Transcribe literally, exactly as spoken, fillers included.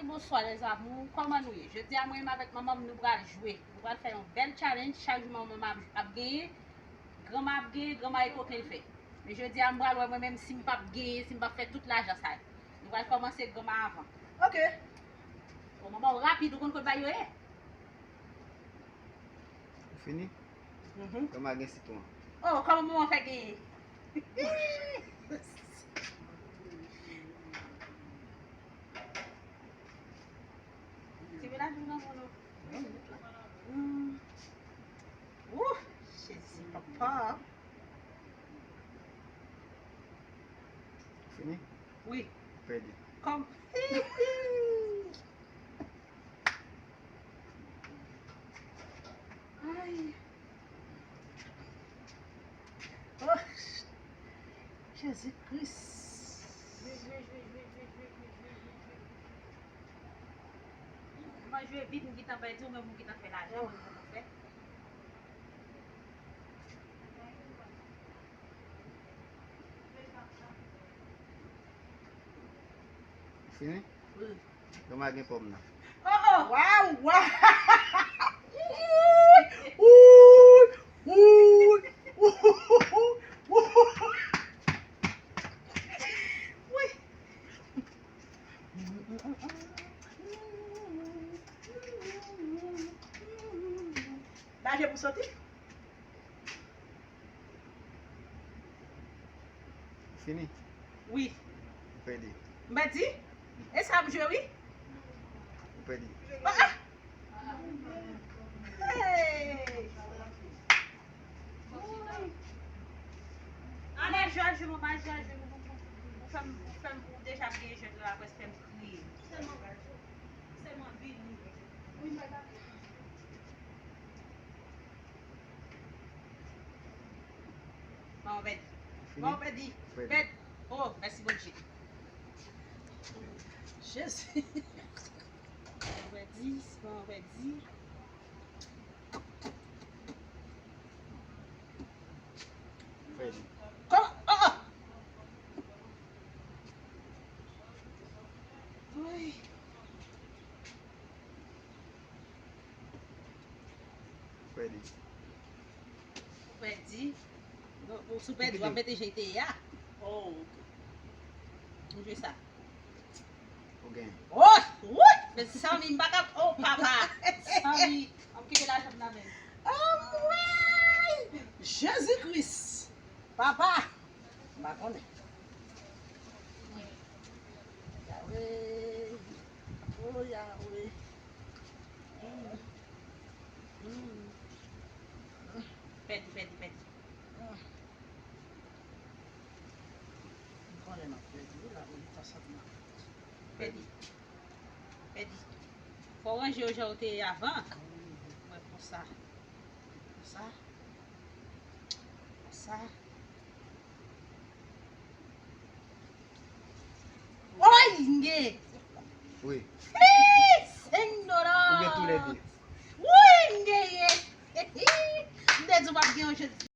Bonswa, les amours. Kòman nou ye? Jodi a, mwen menm avèk manman m, nou pral jwe. Nou pral fè yon bèl challenge. Chak jou manman m ap, ap genyen, granma ap genyen, granma e koken l fè. Men jodi a, m pral wè mwen menm si m p ap genyen, si m p ap fè tout lajan sa yo. Nou pral kòmanse granma avan. Ok. O, manman w rapid, ou konn kot bagay yo ye? Ou fini? Mhm. Kòman gen sitwon? Oh, kòman manman fè genyen? Ti vin la, vin nan moun. Hmm. Wouh, Jezi, papa. Fini? Wi. Pèdi. Kòm. Ay. Oh, Jezi Kris. Mwen jwe vit, m gentan pèdi, ou menm ou gentan fè lajan, mwen gentan fè. Fini? Wi. Yo ma gen pòm nan. Oh, oh. Waw, waw. Uy, uy, uy. Wi. Naje pou soti. Fini? Wi. Ou pèdi. M pèdi? E sa ap jwe, wi. Ou pèdi. Ah, ah. Hey! Ale, jwe, jwe, mama, jwe, jwe, mama. Ou fè m, ou fè m, ou deja byen jwe la, apre fè m kriye. Sèlman, sèlman vini. Wi, m pa Manman pèdi. Fini? Manman pèdi. Pèdi. Pèdi. Oh, mèsi Bondye. Jezi. Manman pèdi, manman pèdi. Pèdi. Kòman? Oh, oh! Woy. Pèdi. Ou pèdi. Donk, ou sou pèdi, w ap mete jan te ye a. Oh, ok. Nou jwe sa. Ou gen. Oh, woy! Men si Samy, m pa ka, oh, papa. Samy, an m kite lajan m nan men. Anmwey! Jezi Kris! Papa! M pa konnen. Yahweh. Oh, Yahweh. Mm. Mm. Pèdi, pèdi, pèdi. Mm. M konnen m ap pèdi, wi, la, wi, ta sa m ap pèdi. Pèdi. Pèdi. Fò w ranje yo jan w te ye avan. Mwen konsa. Konsa. Konsa. Oy, m gen. Wi. Hi, senk dola. Ou gen toulède. Wi, m genyen. M te di w p ap gen yon jodi.